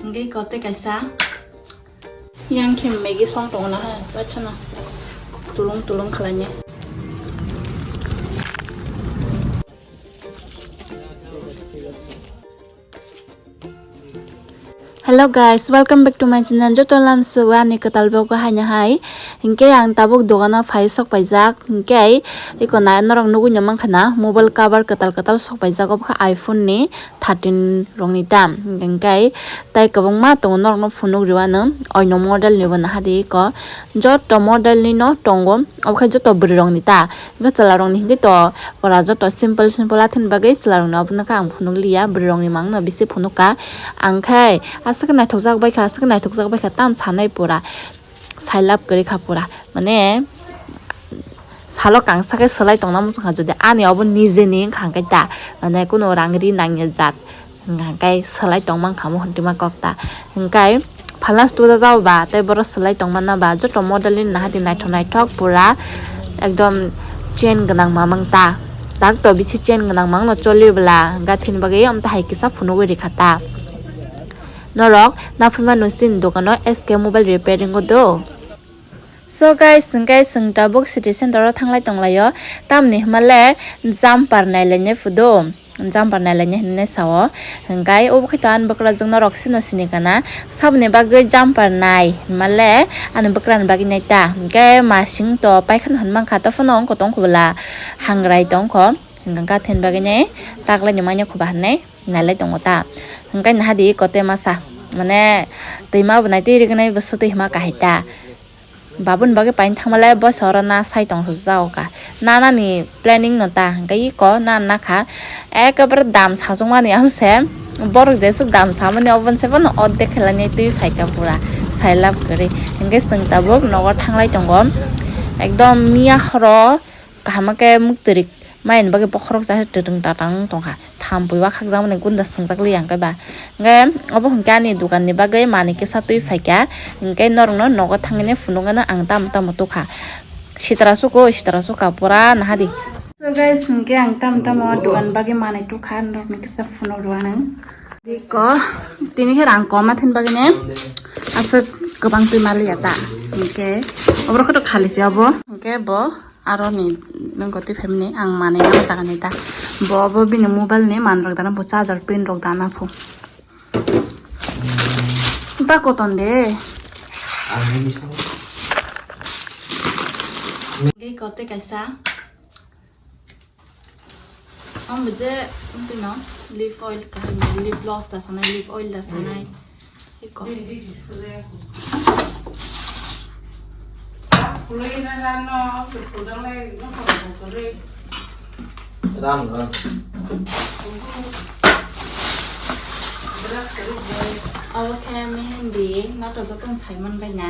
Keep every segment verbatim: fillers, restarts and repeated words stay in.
Hingke kote kaisa. Yang khe Maggi song tongo na hai, bacha na. Tulung tulung khalai ni. Hello guys, welcome back to my channel. Joto lam suga ni kwtal bogo haino hai. Hingke ang tabuk dogano phai sok paijak. Hingke iko na norok nugui no mankha na mobile cover kwtal kwtal sok paijak, obo khe iPhone ni thirteen rokni ta. Hingke tai kwbangma tongo, norokno phunuk rw anw. Oino model ni bo naha di iko, joto model ni no tongo, obo khe joto bwrwi rokni ta. Hingke chwla rokni hingke to pura joto simple simple athani bagwi chwla rokni obo no khe ang phunuk liya, bwrwi rokni mang no bisi phunuk kha. Ang khe aswk naithok jak bai kha, aswk naithok jak bai kha, tam sanai pura. Sailab kwrwi kha pura, mane salo kangsa khe swlai tongna muchung kha, jodi ani obo nijeni wngkha hwnkhe ta, mane kunu rang ri nangya jat hwnkha hwnkhe swlai tongma wngkha mo hwntima kok ta, hwnkhe phalna studa jao ba tei boro swlai tongma na ba joto model ni naha di naithok naithok pura ekdom chain gwnang mamang ta, tak to bisi chain gwnang mang no choli bwla hwnkhe thini bagwi amtwi hai kisa phunugwi rikha ta. Norok naphima nusini dogano S K Mobile Repairing o do. So guys, hwnkhe chwng tabuk city center o thanglai tonglaio, tamni hwnmale jumper nailainai phudo, jumper nailainai hinwi sao, hwnkhe obo khe to ani bwkrajwk norok sino sini kana, saboni bagwi jumper nai hwnmale ani bwkrani bagwi nai ta, hwnkhe masing to paikha hwnmankha, to phano wngkha tongkha bwla hangrai tongkho, hwnkhe thini bagwi nai taklaini manya khuba hinwi. Nailai tongo ta. Hwnkhe naha di kote masa. Mane twima bo nai twi rignai bo sotwi hima kahai ta. Babuni bagwi paina thangmale bosa oro na sai tong jago ka. Na nani planning no ta. Hwnkhe iko na nakha. Ekebare dam sajwkmani amse. Borok jesuk dam samani oboni se bono ordek khelani twi phaikha pura. Sailab kwrwi. Hwnkhe chwng tabuk nogo thanglai tongo. Ekdom miya horo kaham khe muktwrwi. Mayani bagwi bokhorok chasa twtwng tatang tongkha. Thampui wakhakjakmani gunda swngjak li ang khe ba. Hwnkhe obo hwnkhe ani dokanni bagwi manwi kisa twi phaikha. Hwnkhe norokno nogo thangwi phunuknano ang tamo tamo tukha. Sitra suko, sitra suka pura nahadi. So guys, hwnkhe ang tamo tamo dokan bagwi manwi tukha, norokno kisa phunuk rwano. Diko, tini khe rang koma thani bagwi ne aswk kwbang twi maliya ta. Hwnkhe oborok khe to khali se obo. Hwnkhe bo. Aro ni nung kotwi family ang manwi nang jaga ni ta. Bo bo bini mobile ni man rok dana bo charger pin rok dana pho. Ta koton de. Ang ni so. Ge kote kaisa. Ang buje, ang tino lip oil kaham, lip gloss da sanai, lip oil da sanai. Iko. Ran, ran. Abo khe mehendi, nato jotong Simon bai na.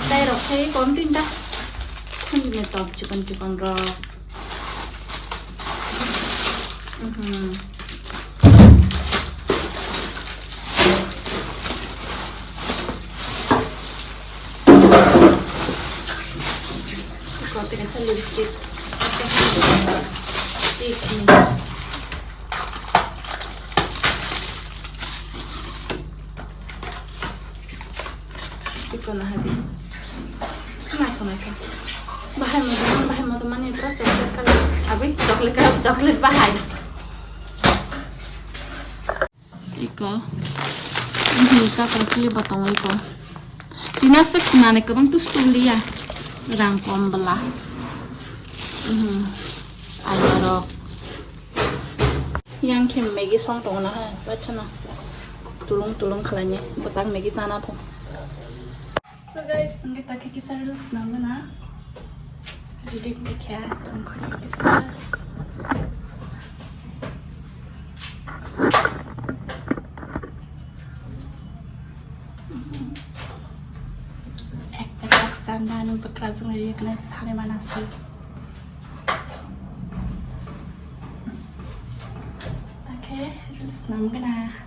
Dai rok khe kon tin da. Khun ni top chikon chikon rok. Mhm. Iko tini sa lipstick. Tik ni. Iko na hadi. Smai ko na ko. Bahai mo, bahai mo to mani pura chocolate color. Abi chocolate color, chocolate bahai. Iko. Mhm, kakra kili botong iko. Tina se khunani kwbang tu stulia. Rang kom bela. Mhm. Ayarok. Yang khe Maggi song tongo na hai, bacha na. Tulung tulung khalai ni, bwtang Maggi sana pho. So guys, hwnkhe takhe kisa reels nangmana. Ready wngkha, tongkhorni kisa. Ekta kak sanda nung bwkrajwk nai riknai sani manasi. Takhe reels nangmana.